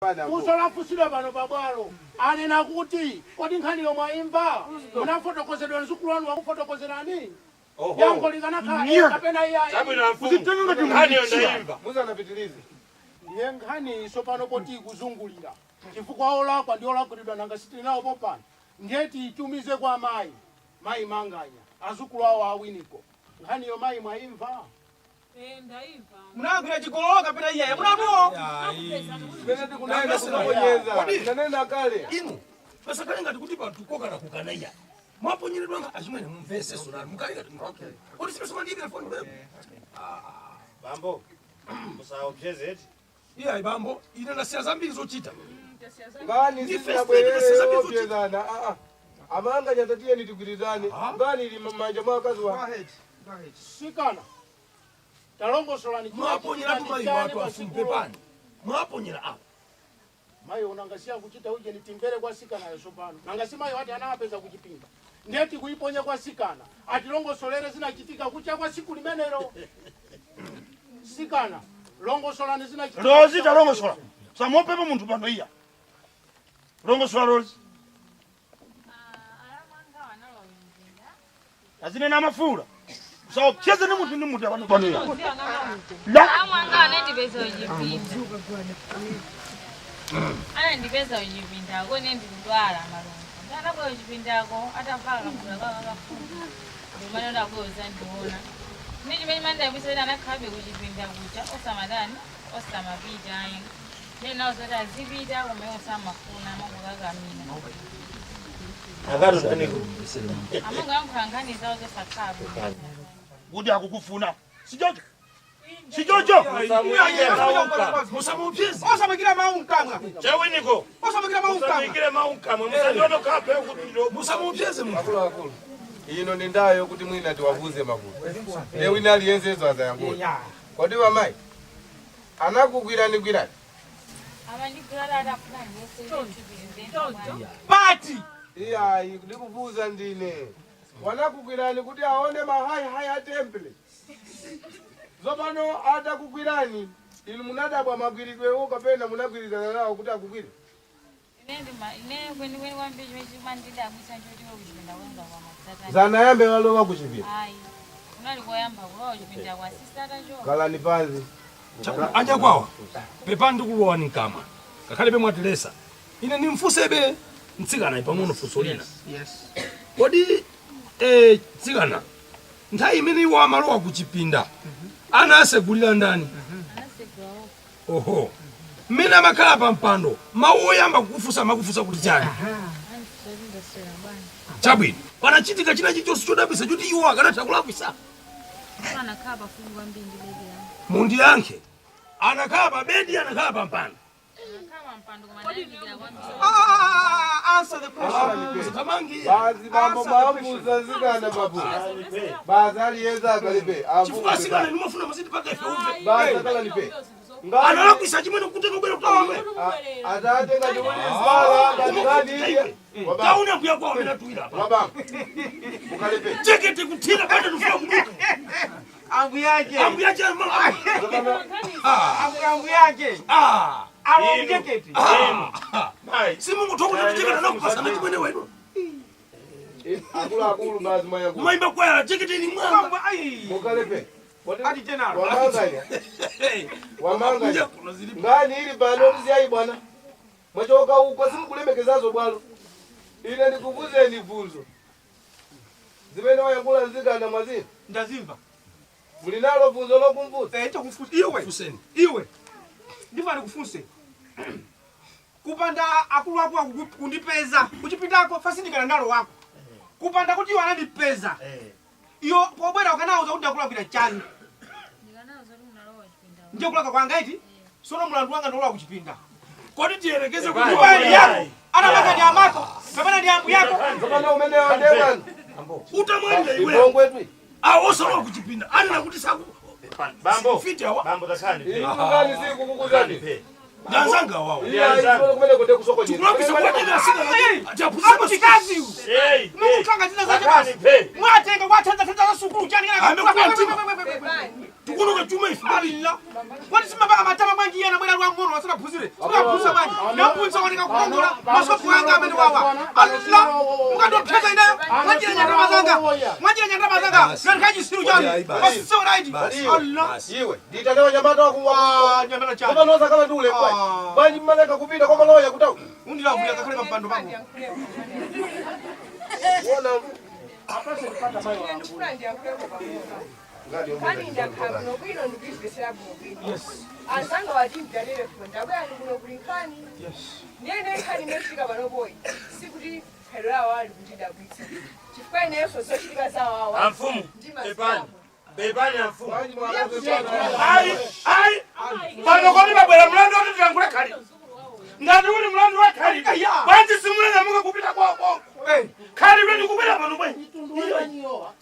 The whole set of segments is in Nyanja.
Funso lafunsidwa pano pabwalo, anena kuti kodi nkhaniyo mwaimva? Munafotokozedwa? Mzukulu wanu wakufotokozerani? Yankho likanakhala ee kapena iyayi. Chabwino mfumu. Uzitenga ngati Nkhaniyo mulichira. ndayimva. Musanapitilize. Ndiye nkhani isopano poti ikuzungulira chifukwa olakwa ndi olakwiridwa, nanga sitili nawo popano? Ndiye tiyitumize kwa mayi, mayi Manganya, azukulu awo awiniko. Nkhaniyo mayi mwaimva? Eh, ndaimva. Munagwira chigololo kapena iyayi munatuwo? Zimene tikunena kunaponyeza. Tinanena kale. Inu pasakhale ngati kuti panthu kokana kukana iya mwaponyeredwa nga achimwene, mumvese sonani mukali ngati mnthu kodi sipesomandiyikira foni bebo. Bambo, musaopseze eti. Iyayi bambo, ine ndasiya zambiri zochita. Ngani Ndi first sizinabwerere lady, sizinabwerere. opyezana. Ah ah. Amanganya, tatiyeni tigwirizane. Ngani ili m'manja mwa akazi wa. Sikana, talongosolani. Mwaponyeratu mayi watu afumpe pani mwaponyera apo. Mayi unangasiya kuchita uje nitimvere kwa sikanayo sopano. Nangasi mayi wati anawapeza kuchipinda, ndiye tikuiponya kwa sikana atilongosolere zinachitika kucha kwa siku limenelo. Sikana, longosolani zinachitika. Rozi, talongosola, samopepa munthu pano iya, longosola Rozi. Alamu anga wanalowa mzinda. Azinena amafula, usaopseze ni munthu ndi munthu pano pano iya la. Alamu anga anandipeza kuchipinda. Anandipeza kuchipindako ine ndikudwala malungo. Ndakabwera kuchipindako atavala kabudula kaka kafupi. Ndimene ndabwera uzandiona. Ine chimene mandabwisa kuti anakhalabe kuchipinda kuja osamadani osamapita ayi. Ndiye nawo zoti azipita koma iwo samafuna, amangokakamira. Akati taniko. Amangoyankhula nkhani zawo zosakhala. Kuti akukufuna, sichocho? Sichocho? Musamuopseze. Osamikira mawu mkamwa. Chawiniko. Osamikira mawu mkamwa. Musamikire mawu mkamwa. Musandione kape kuti ndo. Musamuopseze munthu. Akuluakulu. Ino ndi ndayo kuti mwina tiwavuze magulu. Ndiye wina aliyensezo azayankhula. Kodi wamayi anakugwirani gwirani? Amandigwira atafuna ndiyese. Pati. Iyayi, ndikuvuza ndine. Wanakugwirani kuti aone mahai a temple. Zopano atakugwirani inu munadabwa magwiridwewo kapena munagwirizana nawo kuti akugwire? Ine ndima ine kwenikweni kwambiri chimene chimandidabwitsa nchoti kuchipinda kwenga kwa matsatani. Zanayambe walowa kuchipinda? Ayi, unali koyamba kulowa kuchipinda kwa sista atachoka. Kalani pansi. Anyakwawa, pepani ndikulowani mkamwa ngakhale pemwatilesa. Ine ndimfunsebe mtsikana pang'ono funso lina. Kodi mtsikana, nthawi imene iwo amalowa kuchipinda anasegulira ndani? Anasegula okha. Oho, mmene amakhala pa mpando, mawu oyamba kukufunsa amakufunsa kuti chani? Andifunsa kuti ndaswera bwanji. Chabwino, panachitika china chilichonse chodabwitsa choti iwo akanatha kulakwisa? Anakhala pafupi kwambiri ndi bedi yangu. Mundiyankhe, anakhala pa bedi, anakhala pa mpando? Anakhala pa mpando koma anayandikira kwambiri. Ah, answer the question. Sitamangi. Basi bambo, maambuza zikana babu. Basi aliyense akalipe. Chifukwa asikana nimafuna maziti paka ife uve. Basi akalanipe. Analakwisa chimene kutenga kubwera kutaumwe. Atate ngati uli spala ngati ngati Taona mbuya kwawo amene atuwira apa. wabamba. Mukalipe. Jekete kuthira pande tufuna kuduka. Ambuyache. Ambuyache. Zopano Ambuyache. Ah. Alo mjeketi. Mayi. Simunguthokuti jekete anakupasana chimwene wenu. Akuluakulu, basi mwayangu. Kumayimba kwaya jekete ili mwamba. Kwamba ai. Mukalipe. Ati general. Wamanganya. Wamanganya. Kuno zilipo. Ngani ili pano tiziyayi bwana. Mwachoka uko simukulemekezazo bwalo. Ine ndikuvuzeni funzo. Zimene wayankhula nzikana mwazina. Ndazimva. Mulinalo funzo lokumvuza? Eh, chokufunsa iwe. Fuseni. Iwe. Ndifane kufunse. Kupanda akulu ako kundipeza kuchipindako fasindikana nalo wako. Kupanda kuti iwo anandipeza. Iyo pobwera ukanauza kuti ndakulakwira chani? Ndikanauza kuti munalowa kuchipinda. Ndiye kulaka kwanga iti? Sono mulandu wanga ndolowa kuchipinda. Kodi tiyerekeze kuti Kuba ndi yako. Anamaka ndi amako. Kapena ndi ambu yako. Tsopano umene ndemwana. Utamwalira iwe. Ibongwetwi. Awo osalowa kuchipinda anena kuti saku Bambo. fiti awa. Bambo, takhani pe. Inu ngani sikukukuzani. Pe. Ndanzanga wawo. Iya, iwe kumene kote kusokonyera. Tikulapisa kuwatenga asikana ajaphunzitse Akuchikazi Hey, mukukanga zina zache basi mwatenga kwathanza za sukulu chani Amekuwa mtima. Pepani. Tikunoka chuma ife. alila kwati simapaka matama mwanji yena bwera lwa ng'ono asanaphunzire sinaphunzira bwanji naphunzira kwanika kukongola masofu anga amene wawa alila mukandopyeza ineyo mwanjira nyandama zanga mwanjira nyandama zanga nandikachisiru chanu pasiseweraiti alila Iwe, nditalewa nyamata wakuwa. nyamata chani Koma nosa kala ndule kwai. Ah. Bwanji mmaleka kupita kwa maloya kutawu. undilavuya kakhale pampando pako Wona Ine ndikufuna ndiyankhuleko pang'ono. Nkhani ndakhala kuno bwino ndikuyimvesera kuno bwino. Anzanga wati mdalire kuno ndabwera ndi kuno kuli nkhani. Ndiyene nkhani imechitika panopoyi sikuti khalidwe lawo ali kundidabwitsa. Chifukwa inenso zochitika zawawa Amfumu, pepani. ndimazilapo. Pepani amfumu. bwanji mwana. Ayi, ayi. Pano kodi pabwera mlandu woti tilankhule khalidwe. Ngati uli mlandu wa khalidwe. Bwanji simunanyamuka kupita kwawo konko. Khalidwe ndikubwera pano bwanji.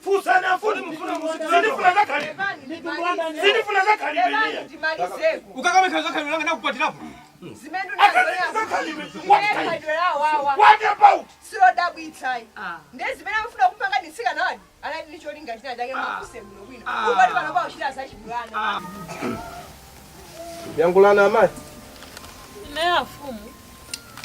Funsani amfumu mufuna sindifuna za khalidwe. Pepani ndimalize. Sindifuna za khalidwe Pepani iniya. ndimalizeko. ukakamekhala zakhalidwe langa nakukwatirapo Zimene Akati za khalidwe. What kind? khalidwe lawawa What about? silodabwitsayi. Ndiye zimene amafuna kumpanga ndi mtsikana wanu anali ndi cholinga china chake mafuse muno bwino. Ukati pano pakuchita zachibwana. Yankhulani amayi. Ine afumu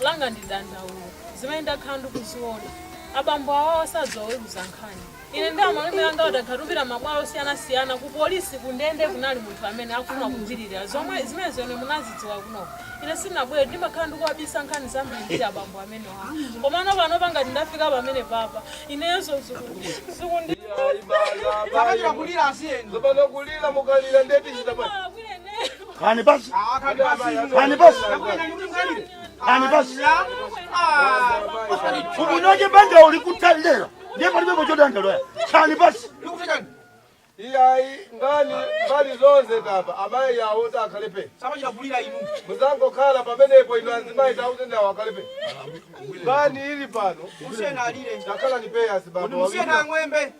langa ndi dandaulo zimene ndakhala ndikuziona abambo awawo sadzaweruza nkhani. Ine ndi amalume anga adakhatupira mabwalo osiyanasiyana ku polisi kundende kunali munthu amene akufuna kugwiririra zomwe zimene zomwe munazidziwa kunoko. Ine sindinabwere ndimakhala ndikuwabisa nkhani zambiri ndi abambo amene wawo komano pano pangati ndafika pamene papa inenso zikundi akachira kulira asiyeni Zopano kulira mukalira ndeti chita bwanji. Khani basi. akhali basi Khani basi. Khani Khani basi. Ubunoje banja ulikutalera. Ndiye palibe chodandaloya. Khani basi. Iyayi ngani mbali zonse tapa amayi yawo takhalepe. samachira kulira inu Muzangokhala pamenepo inu azimayi tautendawo akhalepe. Ngani ili pano musiyena alire takhala ni peya azibambo musiyena wawiri. ang'wembe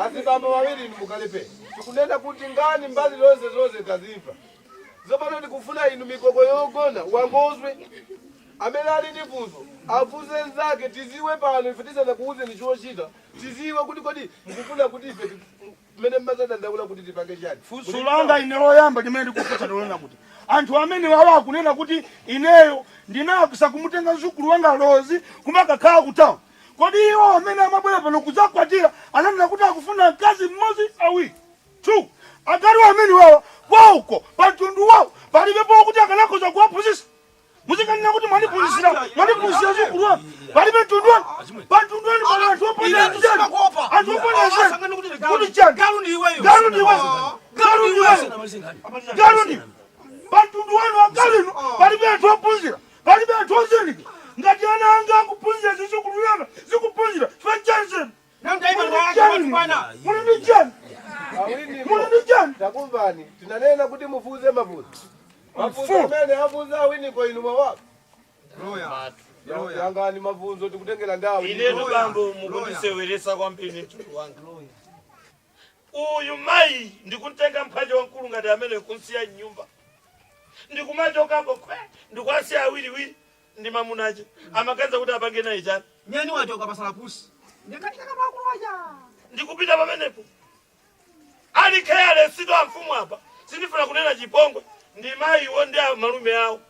Azibambo wawiri inu mukhalepe. Tikunena kuti ngani mbali zonse zonse tazimva. Zopano ndikufuna inu mikoko yogona wangozwe. Amene ali ndi funso afunse nzake tiziwe pano ife tisanakuwuzeni chochita tiziwe kuti kodi mukufuna kuti ife mmene mmazadandaula kuti tipange chani. Funso langa ine loyamba limene ndikufunsa ndilonena kuti anthu amene wawa akunena kuti ineyo ndinakisa kumutenga mzukulu wanga Lozi kumakakhala kutawo. Kodi iwo amene amabwera pano kudzakwatira ananena kuti akufuna mkazi mmodzi awiri two agalu amene wawa kwauko pa mtundu wawo palibepo kuti akanakhoza kuwaphunzitsa muzikanena kuti mwandiphunzitsira mwandiphunzitsira mzukulu wanu palibe mtundu wanu pa mtundu wanu pali anthu oponda nzeru anthu oponda nzeru kuti chani galu ndi iweyo galu ndi iweyo galu ndi iweyo galu ndi pamtundu wanu agalu inu palibe anthu ophunzira palibe anthu ozindikira ngati ana anga akuphunzira zizukulu yanga zikuphunzira chifukwa chani zenu muli ndi chani Awiri muli ndi chani takumvani tinanena kuti mufunze mafunzo mafunzo amene afunza awiniko inu mawapo yangani mafunzo tikutengera ndawo Inetu bambo mukundiseweresa kwambiri mtundu wanga. Uyu mayi ndikuntenga mphache wamkulu ngati amene kunsiya nyumba. Ndikumachokapo kwe ndikuasiya awiriwiri ndi mamunache amaganiza kuti apange naye chani. nyeni wachoka pasalapusi ndikatikakamakulwaja Ndikupita pamenepo. Ali kheyale sito amfumu apa sindifuna kunena chipongwe ndi mayiwo ndi malume awo.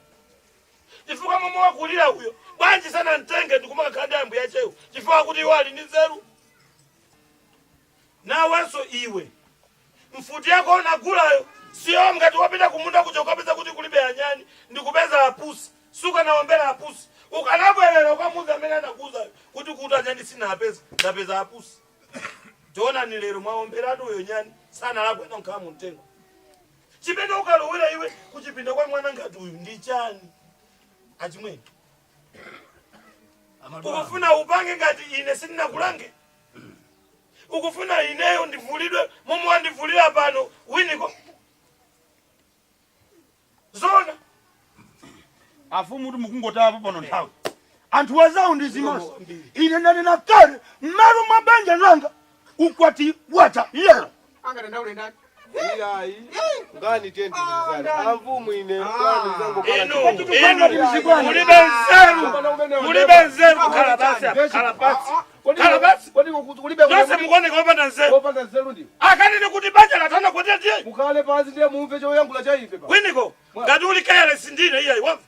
Chifukwa momwe wakulira uyo bwanji sanamtenge ndikumakakhala ndi ambuya chewu chifukwa kuti iwo ali ndi nzeru. Nawenso iwe mfuti yako unagulayo siyo ngati wapita kumunda kuja ukapeza kuti kulibe anyani ndikupeza apusi sukanaombera apusi ukanabwerera ukamuuza amene anakuuzayo kuti kuti anyani sinapeza ndapeza apusi tionani lero mwaomberatu uyo nyani sanalakwe nkhala mumtengo chimene ukalowera iwe kuchipinda kwa mwana ngati uyu ndi chani achimwene ukufuna upange ngati ine sindinakulange ukufuna ineyo ndivulidwe momwe wandivulira pano winiko zona afumu kuti mukungotapo pano nthawi anthu wazawo ndi zimaso ine ndanena kale m'malo mwa banja langa ukwati watha lero angadandaule ndani Iyayi, ngani tiyendikizana amfumu ine ngani zangokhala Inu, inu, mulibe nzeru, mulibe nzeru. Khala basi apa, khala basi, khala basi. Kodi kulibe Tonse mukuoneka opanda nzeru. Opanda nzeru ndi Akanene kuti banja latana kuti ndiye mukhale pansi ndiye mumve choyankhula cha ife pa. Winiko, ngati uli careless ndine iyayi, wamva?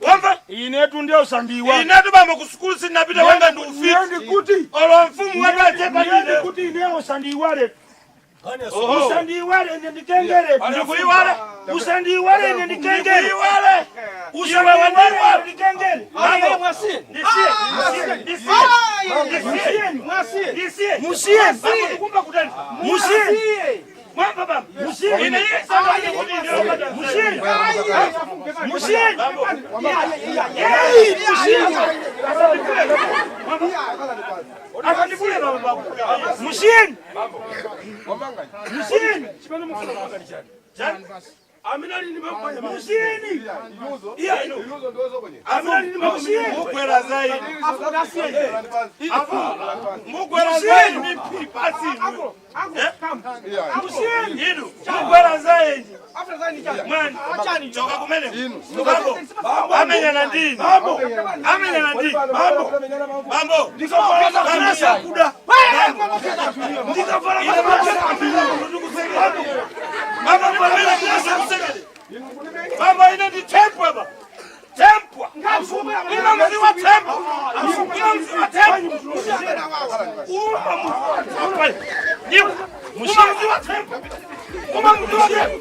Wamva? Inetu ndiye usandiwa. Inetu bambo ku sukulu sindinapita, wanga ndi ufiti. Ndikuti Olo mfumu watachepa ndine. Ndikuti ineyo usandiiwale. Oho. Usandiiwale ine ndikengere. Ndikuiwale. Usandiiwale ine ndikengere. Ndikuiwale. Usandiiwale ine ndikengere. Bambo. Mwasiye. Ndisiye. Ndisiye. Mwasiye. Ndisiye. Musiyeni. Bambo, ndikumva kutani. Musiyeni. Mwamva bambo? Musiyeni. Ine iye sangane kuti ine opanda nzeru. Musiyeni. Musiyeni. Bambo. Hey, musiyeni. Asandivule bambo, bambo. Musiyeni. Musiyeni. Chani? Amene ali ndi makwanya. Musiyeni. Inuzo. Iya, inu. Inuzo ndiwozokonye. Amene ali ndi makwanya. Mugwera zaidi. Mugwera zaidi ndi pasi. Musiyeni. Inu. Mugwera zaidi. Mwani. Choka kumene. Bambo. Amenyana ndini. Bambo. Amenyana ndini. Bambo. Bambo. Ndikavala magrasi akuda. Ndikavala magrasi. Bambo, ndikusekele. Bambo, ine ndi tempwa ba. Tempwa. Ina mziwa tempwa. Ina mziwa tempwa. Uma mziwa tempwa. Niwe. Uma mziwa tempwa. Uma mziwa tempwa.